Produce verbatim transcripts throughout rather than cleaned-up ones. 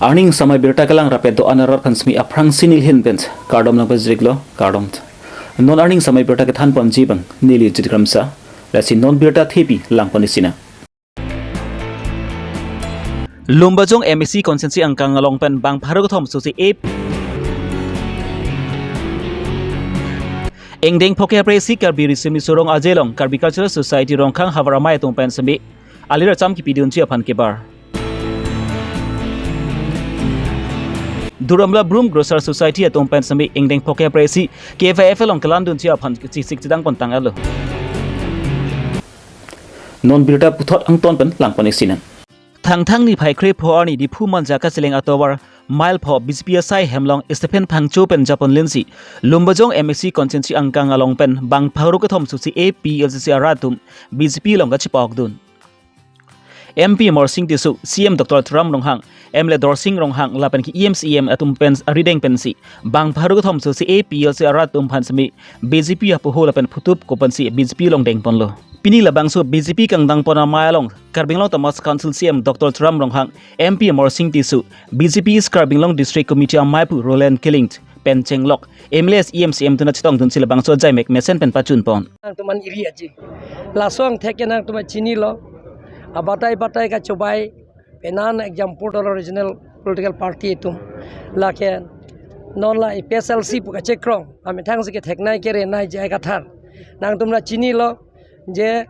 Arni ingsamai birta kelang rapet do-an arat aphan semi aphrangsi nelihin pen kardom nangpajirlo, kardom. Non arni ingsamai birta kethan ponji abang neli Jit Kramsa, lasi non birta thepi lang pon-ik sinang. Lumbajong M A C constituency angkang along pen bang pharo kethom sosi A P Ingdeng pho kre-isi Karbi Riso Nimso Rong Aje along Karbi Cultural Society Rongkhang havar amei atum pen semi alir acham kipidunji aphan kebar. Duar Amla Brum Grocer Society atum pen semi ingdeng pho kre-isi K Y F along kelang dunji aphan chesik chedang pontang alo. Non birta puthot angton pen lang pon-ik sinang. Thangthang niphai kre pho arni Diphu Manja kacheleng atovar mile pho B J P asai hem along Stephen Phangcho pen japon linsi Lumbajong M A C constituency angkang along pen bang pharo kethom sosi A P L C C arat atum B J P along kachepa-okdun. M P Amarsing Tisso, C M Doctor Tuliram Ronghang, M L A Dorsing Ronghang lapen ke E M C E M atum pen arideng pensi bang pharo kethom sosi A P L C arat atum aphan semi B J P apoho lapen phutup ko pensi B J P along deng ponlo. Pini labangso B J P kangdang pon amei along Karbi Anglong Autonomous Council C E M Doctor Tuliram Ronghang, M P Amarsing Tisso, B J P East Karbi Anglong District Committee amei apu Roland Killing pen chenglok M L As, E M C E M atum ta chetongdunsi labangso ajaimek mesen pen pachun pon. Nangtum an iri aji. Laso angthek ke nangtum an chinilo. Abatai batai kachobai. Penan example dolo regional political party atum. Lake non la A P H L C pu kachekrong. Amethang si ketheknei kerenei jai kathar. Nangtum la chinilo je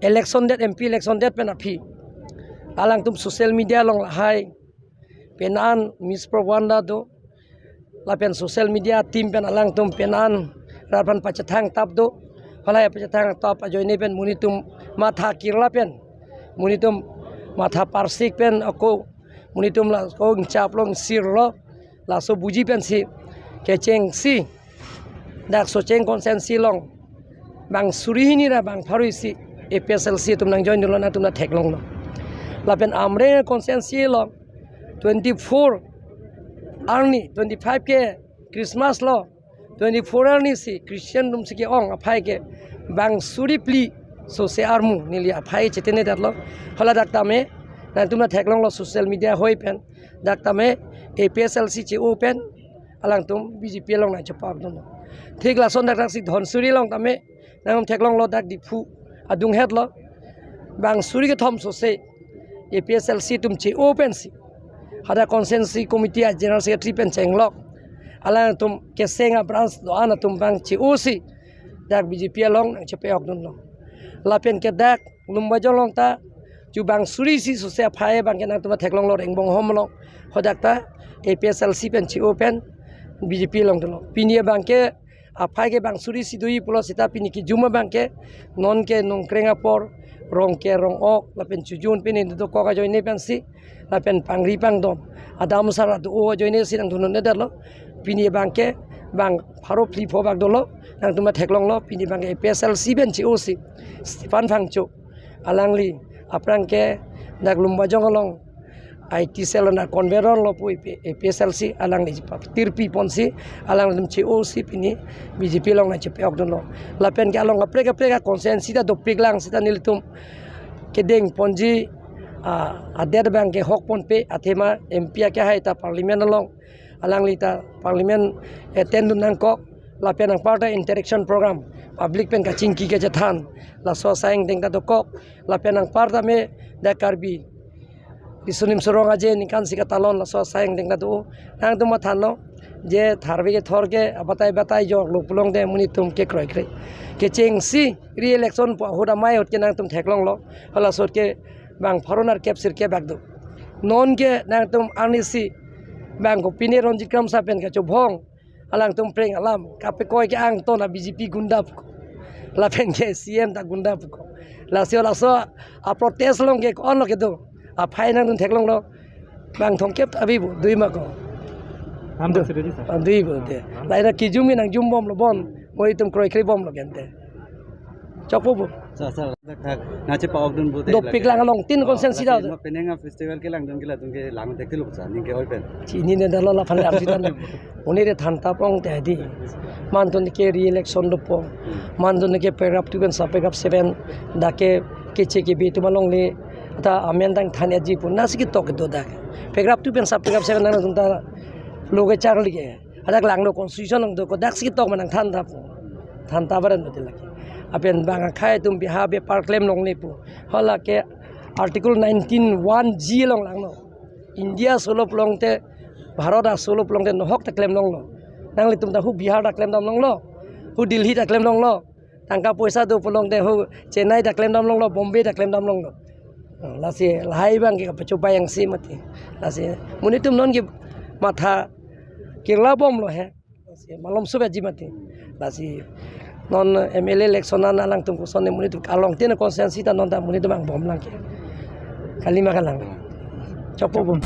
election det, M P election det pen aphi alangtum social media along lahai penan mispropaganda do, lapen social media team pen alangtum penan rat aphan pachethang tap do. Halahai pachethang tap ajoine pen monit atum matha kirla pen, monit atum matha parsik pen ako monit atum la ko ingchap long sirlo, laso buji pensi kechengsi dak Socheng constituency along bang suri hini ra bang pharo isi A P H L C atum nangjoin dunlo, nangtum ta theklonglo. Lapen Amreng constituency along twenty-four arni, twenty-five ke Christmas lo, twenty-four arni si Christian atum si ke-ong aphai ke bang suri phli sosi armu neli aphai chetene detlo. Hala dak tame nangtum ta theklonglo social media hoi pen, dak tame A P H L C che-o pen alangtum B J P along nangchepa-okdunlo. Thik lason dak dak si Dhansiri along tame nangtum theklonglo, dak Diphu adung hetlo. Bang suri kethom sosi A P H L C atum che-o pensi hadak constituency committee a general secretary pen chenglok alangtum keseng a branch do-an atum bang che-o si dak B J P along nangchepa-okdunlo. Lapen ke dak Lumbajong along ta chu bang suri isi sosi aphai abang ke nangtum ta theklonglo, Rengbong Hom along hadak ta A P H L C pen che-o pen B J P along dunlo. Pini abang ke aphai ke bang suri isi doji pulo seta pini kejum abang ke non ke Nongkreng apor, Rongker Rongok lapen Chojun pini dokok ajoine pensi lapen pangri pangdom adam sar do-o ajoine si nangdun-un detlo. Pini abang ke bang pharo phli pho bak dolo, nangtum ta theklonglo. Pini abang ke A P H L C pen che-o si Stephen Phangcho, alangli aphrang ke dak Lumbajong along I T cell ana convener lo pu A P H L C alangli tirpi ponsi alangtum che-o si pini B J P along nangchepa-okdunlo. Lapen ke along kaprek kaprek a constituency ta dopik lang seta nelitum kedeng ponji, ah, adet abang ke hok ponpe, athema M P akehai ta parliament along, alangli ta parliament attend dun nangkok, lapen anparta interaction program, public pen kachingki kachethan, laso asai angdeng ta dokok, lapen anparta me dak Karbi Riso Nimso Rong Aje aningkan si katalon laso asai angdeng ta do. Nangtum mathanlo je tharve kethor ke abatai batai joklo pulote monit atum kekroikre. Kechengsi re-election pu ahut amei ahut ke nangtum theklonglo. Halaso ahut ke bang pharo nerkep sirkep bak do. Non ke nangtum arnisi bang kopine Ronjit Kramsa pen kachobhong alangtum preng alam kapekoi ke angton a B J P gunda puko. Lapen ke C M ta gunda puko. Lasi laso a protest along ke ko-an lo kedo. Aphai nangtum theklonglo. Bang thomkep ta abi bo, dui ma ko. Ham do sirili sa. Ah, dui bo te. Laira kejum ke nangjumbomlo bon. Monit atum kroikre bomlo gente. Chokpo bo. Sa, sa, dak thak. Nangchepa-okdun bo te. Dopik lang along tin constituency ta. Lasi ma penang a festival kelangdun ke latum ke lang thekthelo sa, ning ke-oi pen. Chinine detlo laphan lang si tan. Monit re than ta pong te di. Mantun ke re-election dopo. Hmm. Mantun ke paragraph two pen sub paragraph seven. Dak ke keche kebe atum along le Ta amen tang than-etji pu nasi ketok kedo dak. Pegrap tu pen sap pegrap seven nang tum ta loge charli ke. Adak langno constitution along do ko dak si ketok manang than ta pu. Than ta baran betul lagi. Apen bang akhai tum biha bepar klem longle pu. Hala ke Article nineteen one G along langno. India solo pulote, Bharat asolo pulote nohok ta klem longlo. Nanglitum ta hu Bihar ta klem dam longlo. Hu Delhi ta klem longlo. Tangka poisa do pulote hu Chennai ta klem dam longlo, Bombay ta klem dam longlo. Lasi lahai bang ke kapachobai angse mati. Lasi monit atum non ke matha kirla bomlo he. Lasi malom sup-etji mati. Lasi non M L A election an alangtum koson ne monit atum along tin constituency ta non ta monit atum angbom lang ke. Kalima kalang. Chokpo bom.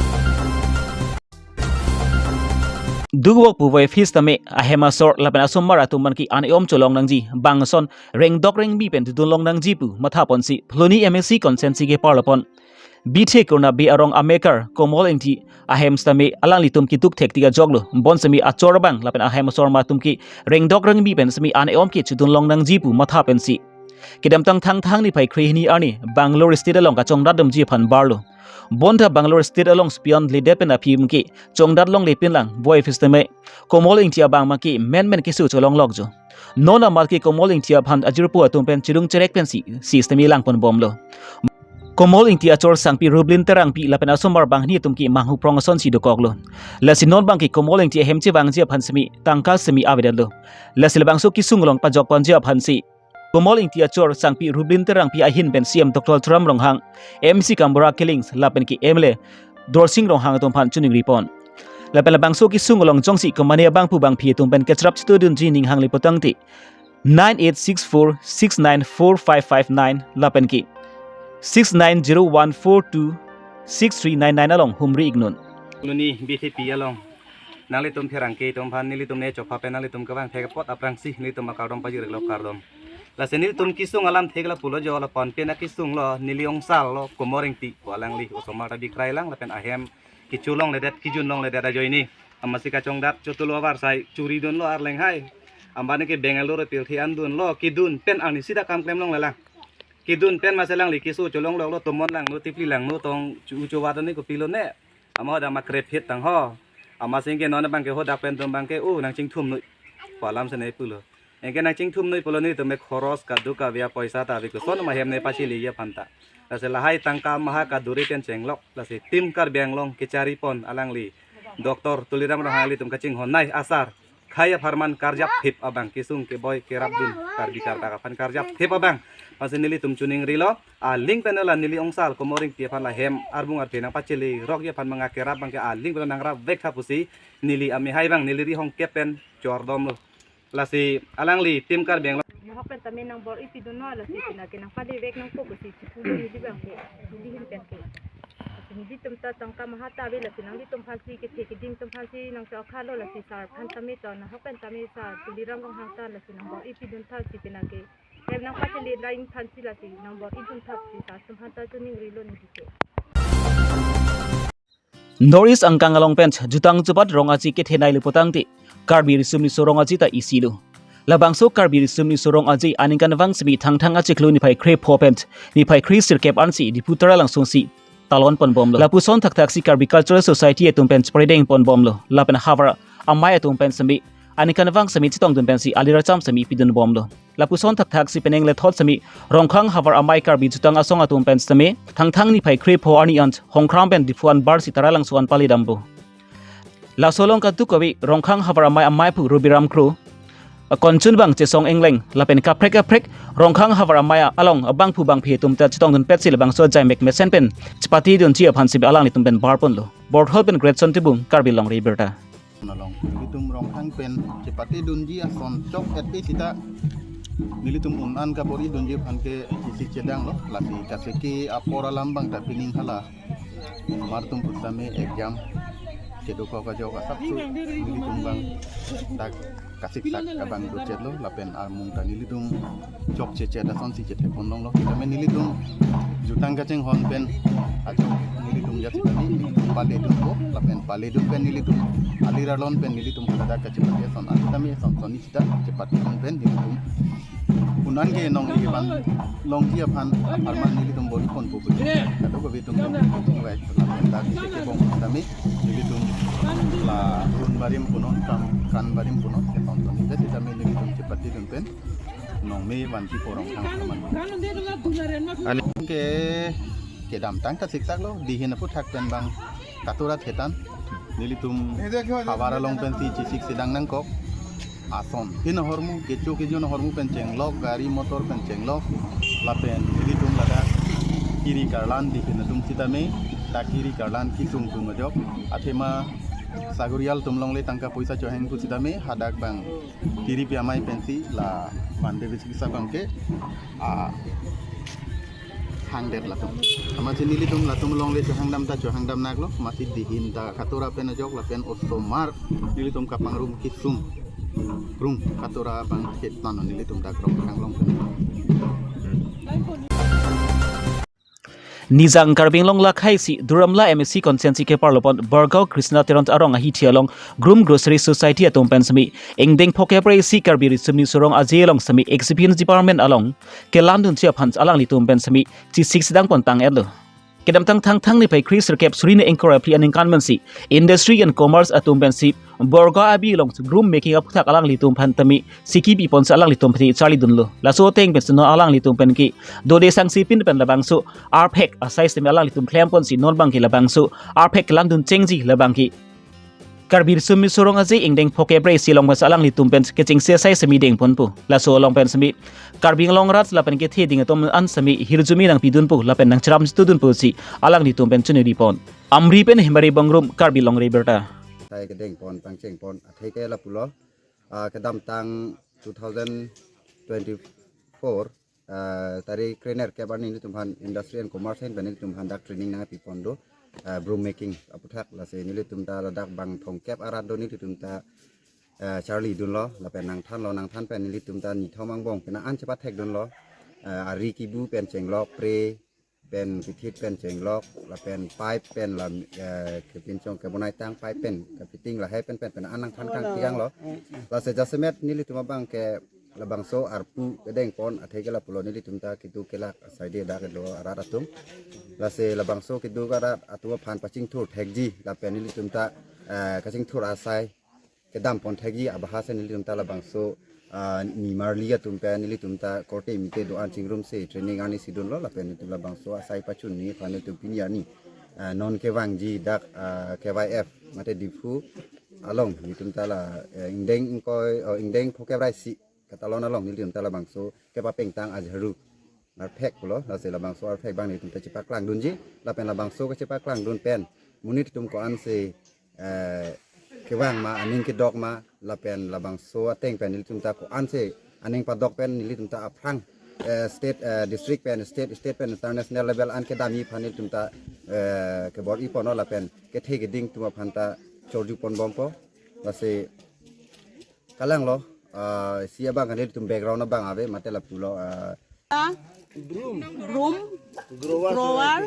Dukvok puvoiphit tame ahem asor lapen asomar atum aphan ke an-e-om cholong nangji, bangson rengdok rengbi pen dodun long nangji pu mathaponsi Phuloni M A C constituency ke parlopon. Bithe kurna bi arong amekar Komol Ingti ahem sitame alanglitum keduk thektik ajoklo. Bonsitame achor abang lapen ahem asomar atum ke rengdok rengbi pen sitame an-e-om ke chodun long nangji pu matha pensi kedamtang Thangthang niphai krehini arni Bangalore State along kachongdat damji aphan barlo. Bonta Bangalore State along spion ledet pen aphi ke chongdat longle pinlang, voiphit tame Komol Ingti abang ma ke menmen keso cholong lokjo. Non amat ke Komol Ingti aphan ajirpo atum pen chirung cherek pensi sitame langpon bomlo. Komol Ingti achor sangpi Rublin Terangpi lapen asomar banghini atum ke manghuprong asonsi dokoklo. Lasi non bang ke Komol Ingti ahem chevangji aphan sitame tangka sitame avedetlo. Lasi labangso kesung along pajokponji aphansi Komol Ingti achor sangpi Rublin Terangpi ahin pen C M Doctor Tuliram Ronghang, M C Kambura Killings lapen ke M L A Dorsing Ronghang atum aphan choningripon. Lapen labangso kesung along jongsi komane abangphu bangphi atum pen kecherap chetudunji ning hangli putangte nine eight six four six nine four five five nine lapen ke six nine zero one four two six three nine nine along humri iknon. Phuloni B T P along nanglitum pherangke atum aphan nelitum ne chopha pen nanglitum kevang thek apot aphrangsi nelitum akardom pajirlo kardom. Lasi nelitum kesung alamthe ke lapulo jo, lapu-an pen akesung lo, neli ongsal lo, Komol Ingti pu alangli osomar ta bikrai lang lapen ahem kecho longledet, kejun longledet ajoine. Amatsi kachongdat chotolo avarsai churi dunlo arleng hai. Ambani ke Bangalore pilthi an dunlo, kedun pen arnisi ta kam klem longlelang. Kedun pen masi alangli keso cholong loklo, tomon langno, tipli langno, tong chu chowa toni kopilo ne. Ama hodak ma krephit tang ho. Amatsi ke non bang ke hodak pen atum bang ke, oh, nangchingthum noi pu alam sene pulo. Anke nangchingthum noi pulo, nelitum me khoros kaduk kave apoisa ta ave koson ma hem ne pacheleji aphan ta. Lasi lahai tangka maha kaduri pen chenglok. Lasi Team Karbi Anglong kecharipon alangli Doctor Tuliram Ronghang, ilitum kachinghon nei asar khei apharman karjap thip abang, kesung keboi kerapdun Karbi kardak aphan karjap thip abang. Lasi nelitum choningrilo, aling pen la neli ongsal Komol Ingti aphan la hem arbung arphe nangpachelerokji aphan manga kerap bang ke aling pen nangrap vek tha pusi neli amehai bang neli rihong kep pen chordomlo. Lasi alangli Team Karbi Anglong. Nahok pen tame nangbor-i pidunnon, lasi pina ke nangpale vek nangpo pusi chipulo neli bang ke, neli ahin pen ke. Lasi nelitum ta tangka maha ta ave, lasi nanglitum aphansi kethe kedim atum aphansi nangcho akhalo, lasi sar aphan tame to, nahok pen tame sar Tuliram Ronghang ta lasi nangbor-i pidun tha si pina ke. Hem nangpachele lain aphansi lasi nangbor-i dun tha si sar atum aphan ta choningrilo neli ke. North East angkang along pen jutang jubat rong aji kethenei le putangte Karbi riso niso rong aji ta isilo. Labangso Karbi riso niso rong aji aningkanvang sitame Thangthang achiklo niphai krepho pen niphai kresirkep ansi Diphu Taralangso si talon ponbomlo. Lapuson thakthaksi Karbi Cultural Society atum pen chepredeng ponbomlo. Lapen havar amei atum pen sitame aningkanvang sitame chetongdun pensi aliracham sitame pidunbomlo. Lapuson thakthaksi penang lethot sitame Rongkhang havar amei Karbi jutang asong atum pen sitame Thangthang niphai krepho arni an Hongkram pen Diphu an barsi Taralangso an paledampo. Laso along kaduk kave Rongkhang havar amei ameiphu Rubiram Kro, akonchun bang Chesong Engleng lapen kaprek kaprek Rongkhang havar amei along abangphu bangphi atum ta chetongdun petsi labangso ajaimek mesen pen chepatedunji aphansi alanglitum pen barponlo. Borthol pen Greatson Tibung, Karbi Longri Abirta. Nalong nelitum Rongkhang pen chepatedunji ason chok-et-e sita nelitum un-an kabor-i dunji aphan ke isi chedanglo, lasi kaseke apor alam bang ta pining hala mar atum pu tame exam kedokok ajok asapso nelitum bang dak kasiksak abang dochetlo lapen amung ta nelitum chokchechet asonsi chethepon longlo. Tame nelitum jutang kachinghon pen achok nelitum jat sitame nelitum paledunpo lapen paledun pen nelitum alir alon pen nelitum haladak kachepate ason, atame ason soni sita chepatedun pen nelitum Un-an ke nongli van longji aphan apharman nelitum bor-i ponpo pu kadokave atum pen ningvai dak isi kebong tame nelitum la run barim punon kam kan barim punon keton ton. Jadi tame nelitum chepatidun pen nongme vanji porong thang apharman. Ani ke kedamtang ta siksak lo, dihin aputhak pen bang katura thetan nelitum havar along pensi chesik sedang nangkok. Ason hin ahormu, kecho kejun ahormu pen chenglok, gari motor pen chenglok, lapen nelitum ladak kiri karlan dihin atum sitame, dak kiri karlan kisung tum ajok, athema sagurial atum longle tangka poisa chohang pu sitame, hadak bang kiri pi amei pensi la bande bisi kisa bang ke, ah, hangdet latum. Amatsi nelitum latum longle chohang dam ta chohang dam naklo, amatsi dihin ta katura pen ajok lapen osomar nelitum kapangrum kisung. Rung katura bang hit nano nelitum dak rong kang long pen. Nijang Karbi Anglong lakhai si Duar Amla M A C constituency keparlo pon Borgaon Krishna Teron arong ahithi along Grum Grocery Society atum pen semi ingdeng phokep ra isi Karbi Riso Nimso Rong Aje along semi Exhibition Department along kelamdunji aphan alanglitum pen semi chesik sedang pon tang-etlo. Kedamtang Thangthang niphai kre sirkep suri ni ingkoi ra phli aningkan pensi Industry and Commerce atum pensi Borgaon Avi along Grum Making aputhak alanglitum aphan tame siki pi ponsi alanglitum aphan charlidunlo. Laso ateng pensi non alanglitum pen ke dode sangsi pin pen labangso arphek asai semi alanglitum klem ponsi non bang ke labangso arphek kelamdun chengji labang ke Karbi Riso Nimso Rong Aje ingdeng phokep ra isi along pensi alanglitum pen kechengsi asai semi deng ponpo. Laso along pen semi Karbi Anglong arat lapen kethe ding atum an semi hirjume nangpidunpo lapen nangcherap chitudunpo si alanglitum pen chuniri pon. Amri pen Hemari Bongrung, Karbi Longri Abirta. Asai kedeng pon, pangcheng pon, atheke lapulo, ah, kedamtang two thousand twenty-four, ah, tarik krenerkep arni nelitum aphan Industry and Commerce ahin pen nelitum aphan dak training nangpi pon do, ah, broom making aputhak, lasi nelitum ta ladak bang thomkep arat do, nelitum ta, ah, charlidunlo, lapen nangthanlo, nangthan pen nelitum ta nithom angbong pen an chepathekdunlo, ah, ari kibu pen chenglok, pre pen kethit pen chenglok, lapen pipe pen lam, eh, kepinchong kebonaitang pipe pen kefitting lahai pen pen pen an nangthan kangti-anglo. Lasi jasemet nelitum abang ke labangso arpu kedeng pon atheke lapulo, nelitum ta keduk kelak asai de dak kedo arat atum. Lasi labangso keduk arat atum aphan pachingthur thekji lapen nelitum ta, eh, kachingthur asai kedam pon thekji abahas nelitum ta labangso, ah, nimarli atum pen nelitum ta korte mite do-an chingrumsi training arni si dunlo lapen nelitum labangso asai pachunji aphan nelitum pini arni, ah, non kevangji dak, ah, K Y F mate Diphu along nelitum ta la, eh, ingdeng ingkoi, oh, ingdeng phokep ra isi katalon along nelitum ta labangso kepapengtang ajharu arphek pulo, lasi labangso arphek bang nelitum ta chepaklangdunji, lapen labangso kachepaklangdun pen monit atum ko-ansi, eh, kevang ma, aning kedok ma, lapen labangso ateng pen nelitum ta ko-ansi aning padok pen nelitum ta aphrang, eh, state, eh, district pen state, state pen international level an kedamji aphan nelitum ta, eh, kebor-i ponlo lapen kethe keding atum aphan ta chorju ponbompo. Lasi kalanglo, ah, isi abang kan nelitum background abang ave mate lapulo, ah, Broom Grower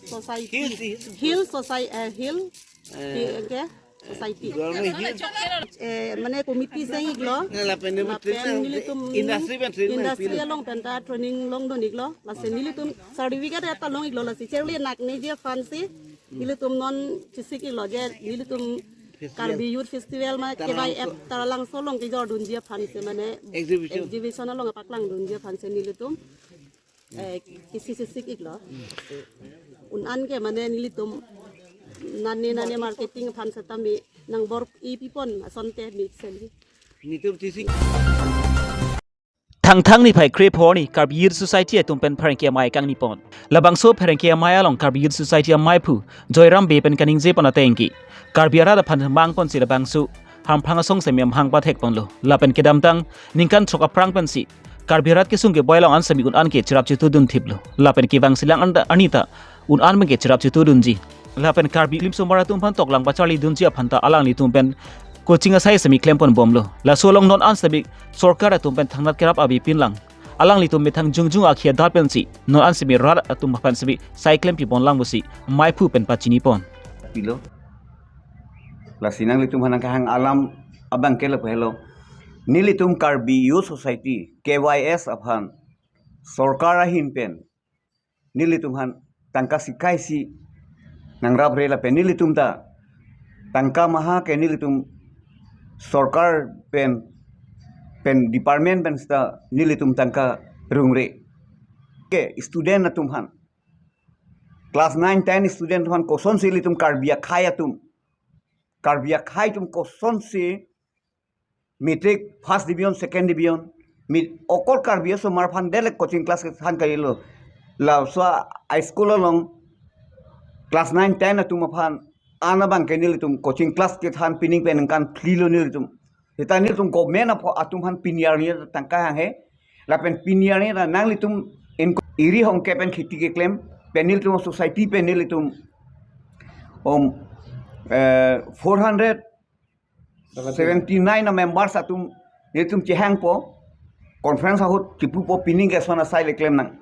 Society. Hill Society, eh, Hill, eh, Hill, okay, Society. Government Hill. Eh, mane committee seng-iklo. Lapen nelitum industry pen training, industry along pen ta training longdun-iklo. Lasi nelitum certificate ta long-iklo, lasi cherli nakneji aphansi nelitum non chesik-iklo je nelitum Karbi Youth Festival ma K Y F Taralangso along kejordunji aphansi mane exhibition, exhibition along paklangdunji aphansi nelitum, eh, kisi chesik-iklo. Un-an ke mane nelitum nane nane marketing aphan setame nangbor-i pipon asonte mixen. Nelitum chesik. Thangthang niphai kre pho arni Karbi Youth Society atum pen pherangke amei kangni pon. Labangso pherangke amei along Karbi Youth Society ameiphu Joyram Bey pen kaningje pon ateng ke Karbi arat aphan mang ponsi labangso Hamphang asong semi amhang pathek ponlo. Lapen kedamtang ningkan throk aphrang pensi Karbi arat kesung keboi along an semi un-an ke cherap chitudun thiplo. Lapen kevangsilang an arni ta un-an abang ke cherap chitudunji. Lapen Karbi limsomar atum aphan toklang pacharlidunji aphan ta alanglitum pen coaching asai semi klem ponbomlo. Laso along non an semi sorkar atum pen thangnat kerap ave pinlang alanglitum methang jongjong akhei adat pensi non an semi rat atum aphan semi sai klempi ponlang pusi meiphu pen pachini pon. Pilo. Lasi nanglitum aphan nangkehang alam abang ke lapu helo. Nelitum Karbi Youth Society, K Y S aphan sorkar ahin pen nelitum aphan tangka sikaisi nangrapre lapen nelitum ta tangka maha ke nelitum sorkar pen pen department pen seta nelitum tangka rungre. Ke student atum aphan, class nine ten student aphan kosonsi ilitum Karbi akhei atum, Karbi akhei atum kosonsi matric first division, second division, mit okol Karbi asomar aphan delek coaching class kethan kalilo. Laso high school along class nine ten atum aphan ana abang ke nelitum coaching class kethan pining pen ningkan phli lo nelitum. Seta nelitum government apho atum aphan pini arni tangka hanghe. Lapen pini arni nanglitum in iri hongke pen kheti keklem pen nelitum society pen nelitum om eh, four hundred seventy nine a members atum nelitum chehangpo, conference ahut chipupo pining ke sona sai le klem nang.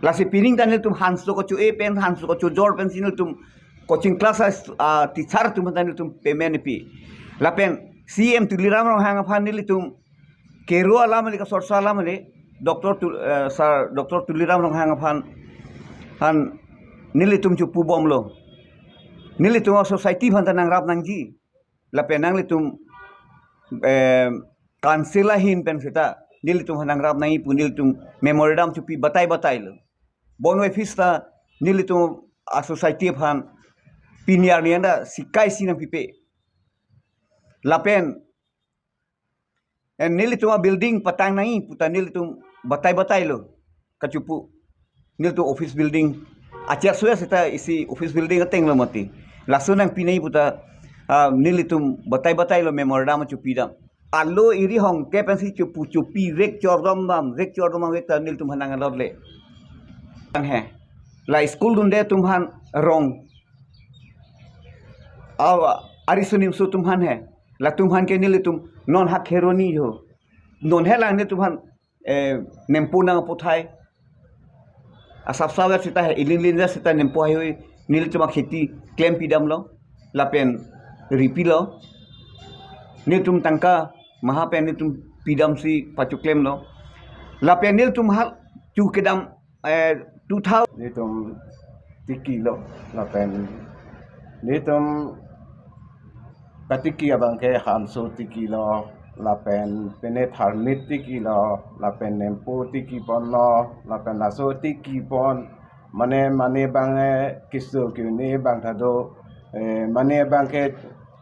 Lasi pining ta nelitum hanso kacho-e pen, hanso kachojor pensi nelitum coaching class a, a teacher atum ta nelitum payment pi. Lapen C M Tuliram Ronghang aphan nelitum kero alam le, kasorsa alam le, Doctor Tu, eh, Sir Doctor Tuliram Ronghang aphan han nelitum chopubomlo. Nelitum a society aphan ta nangrap nangji. Lapen nanglitum eh, council ahin pen seta nelitum aphan nangrap nangji pu nelitum memorandum chopi batai batai lo. Bonway fees ta nelitum a society aphan pini arni anta sikaisi nangpipe. Lapen en nelitum a building patang nangji puta nelitum batai batai lo kachopu. Nelitum office building achair suya seta isi office building ateng lo mati. Laso nangpi nangji puta ah, nelitum batai batai lo memorandum chopidam. Alo iri hongke pensi chopu chopi rek chordom bam, rek chordom bam vek ta nelitum aphan nangalot le. Tang he. La school dunde atum aphan rong. Aw, ari sunim su atum aphan he. Latum aphan ke nelitum non hak heroni ho. Non he lang nelitum aphan eh, nempo nangputhai. Asap sawer seta he, ilin lin seta nempo haihui nelitum akheti klem pidamlo. Lapen ripilo. Nelitum tangka maha pen nelitum pidamsi pachoklemlo. Lapen nelitum hal chu kedam eh, two thousand. Nelitum tikilo, lapen nelitum katiki abang ke hanso tikilo, lapen pine tharmit tikilo, lapen nempo tikiponlo, lapen laso tikipon, mane mane abang eh, kisu kiuni abang ta do, eh, mane abang ke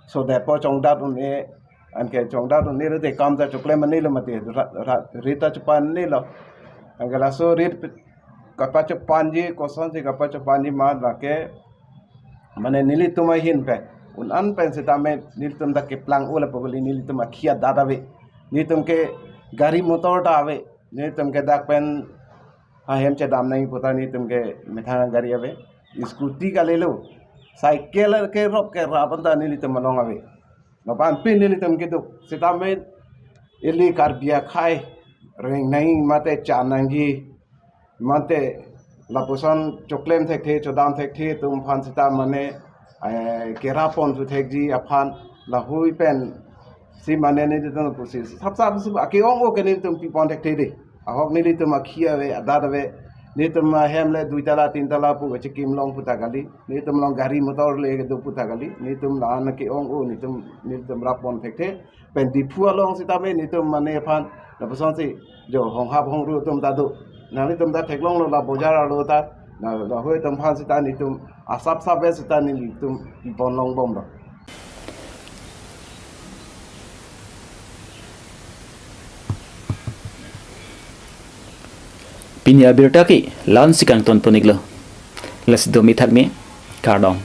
sodepo chongdat un-e, anke chongdat un-e lo de kam ta choklem mane lo mati ra, ra, rit ta chopan ne lo. Anke laso rit kapachopanji, kosonsi kapachopanji ma lake, mane nelitum ahin pen un-an pen sitame nelitum ta keplang ula pogoli nelitum akhia dada ave. Nelitum ke gari motor ta ave. Nelitum ke dak pen ahem chedam nangji puta nelitum ke methang gari ave. Scooty kalilo. Cycle ke rop ke rapan ta nelitum along ave. Lapen pin nelitum keduk. Sitame ili Karbi akhei reng nangji mate cha nangji mate lapuson choklem thekthe chodam thekthe atum aphan seta mane eh, kerapon thu thekji aphan lahui pensi mane nelitum pusi. Sap sap su ake-ong-o ke nelitum pipon thekthe de. Ahok nelitum akhia ave, adat ave. Nelitum ahem le dui tala tin tala pu kachikim long puta kali. Nelitum along gari motor le kedo puta kali. Nelitum la-an ake-ong-o nelitum nelitum rappon thekthe. Pen Diphu along sitame nelitum mane aphan lapusonsi jo honghap hongru atum ta do. Nanglitum ta theklonglo la bojar arlo ta. Na lahui atum aphan seta nelitum asap sap ave seta nelitum pipon longbomlo. Pini abirta ke la-ansi kangtonpon-iklo. Lasi do mithak me, kardom.